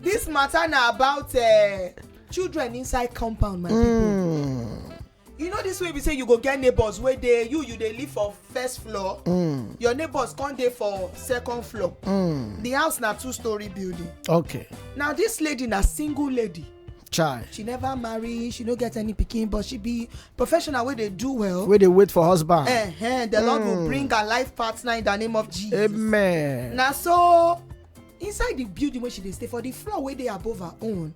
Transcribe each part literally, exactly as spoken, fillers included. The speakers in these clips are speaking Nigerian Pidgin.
This matter na about uh, children inside compound, my people. You know this way we say you go get neighbors where they you you they live for first floor. Your neighbors come dey for second floor. The house na two-story building. Okay. Now this lady na single lady. Chai. She never marry, she no get any pikin, but she be professional wey dey do well. Wey dey wait for husband. Eh, eh, the Lord will bring her life partner in the name of Jesus. Amen. Na so inside the building wey she dey stay for the floor wey dey above her own,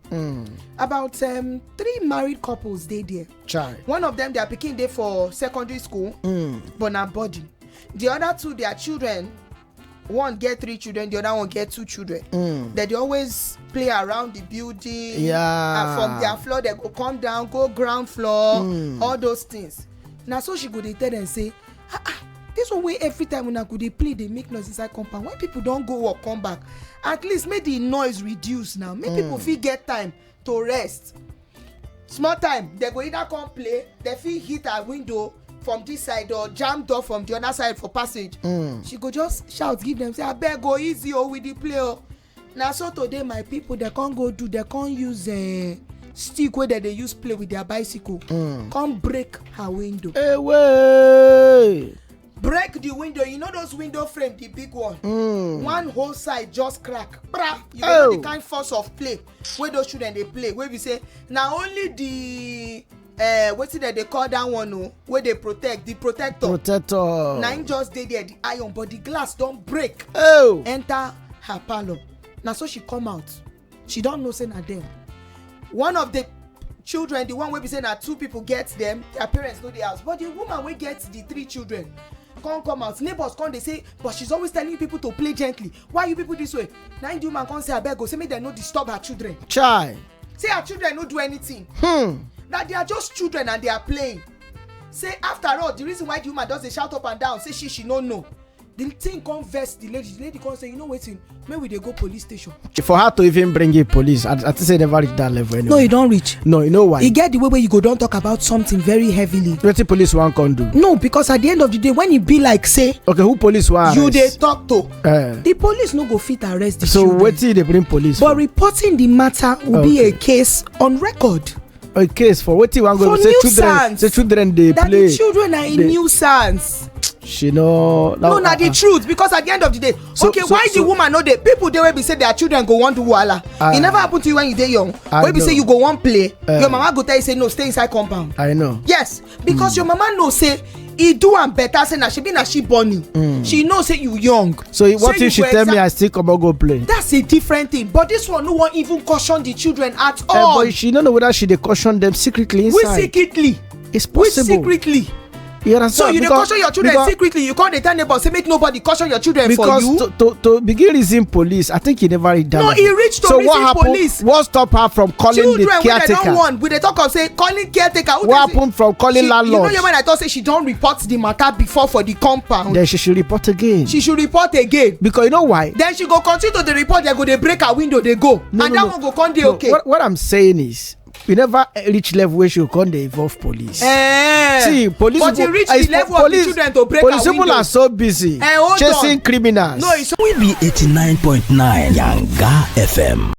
about um, three married couples dey there. Chai. One of them, their pikin dey for secondary school, but na boarding. The other two, their children, one get three children, the other one get two children. They dey always play around the building. Yeah. And from their floor, they go come down, go ground floor, all those things. Na so she go dey tell them say, ah ah, this one wey every time una go dey play dey make noise inside compound. When people don go work come back, at least make the noise reduce now. Make people fit get time to rest. Small time, they go either come play, they fit hit her window from this side or jam door from the other side for passage. She go just shout give them say, abeg go easy o with the play o. Na so today my people they can't go do, they can't use uh, stick wey dem dey use play with their bicycle. Come break her window. Away. Break the window, you know those window frame, the big one. One whole side just crack. Bra, you Oh. know the kind force of play wey those children dey play. Wey be say na only the uh, wetin dem dey call that one o, wey dey protect, the protector. Protector. Na him just dey there, the iron, but the glass don break. Oh. Enter her parlour. Na so she come out. She don know say na them. One of the children, the one wey be say na two people get them, their parents no dey house, but the woman wey get the three children come come out. Neighbors come dey say, but she's always telling people to play gently. Why you people this way? Na him the woman come say, abeg o, say make dem no disturb her children. Chai. Say her children no do anything. Hmm. That they are just children and they are playing. Say after all, the reason why the woman just dey shout up and down say she she no know. The thing come vex the lady. The lady come say, you know wetin, make we dey go police station. For her to even bring in police, I, I think say never reach that level anyway. No, you don reach. No, you know why? E get the way wey you go don talk about something very heavily. Wetin police wan come do? No, because at the end of the day, when e be like say Okay, who police wan you dey arrest? Talk to, Eh. The police no go fit arrest the So children. Wetin dey bring police? But For? Reporting the matter will be a Okay. Case on record. A case for wetin wan go For say children nuisance. Say children dey That play. The children are a They- nuisance. She no. No, na the uh, truth, because at the end of the day, So- okay, so- why the so- woman no dey? People dey wey be say their children go wan do wahala. Ah. E never happen to you when you dey young. I Wey be say know. You go wan play, Eh. Your mama go tell you say no, stay inside compound. I know. Yes, because your mama know say e do am better. Say na she be na she born you. She know say you young. So what you if she go tell me exa- I still come go play? That's a different thing. But this one no wan even caution the children at Eh, all. But she no know whether she dey caution them secretly We inside. Secretly. It's We possible. Secretly. You understand? So you dey Because- caution your children because- Secretly. You can't dey tell neighbors say make nobody caution your children for Because you. To, to, to begin reason police, I think he never read that. No, Level. He reached to So reason what happened? Police. What stopped her from calling Children the wey dem caretaker? Don warn, we dey talk of say calling caretaker. Who What tell you- happened from calling She, landlord? You know, your man, I thought say she don report the matter before for the compound. Then she should report again. She should report again. Because you know why? Then she go continue to the report. They go dey break her window. They go, No, and no, that no. One go come dey No, okay. What, what I'm saying is, we never eh, reach level where she go come dey involve police. Eh. See, police. But go- you reach eh, the level police, of the children to break police her people window. Are so busy Eh, hold chasing on. Criminals. No, it's We be eighty-nine point nine Yanga F M.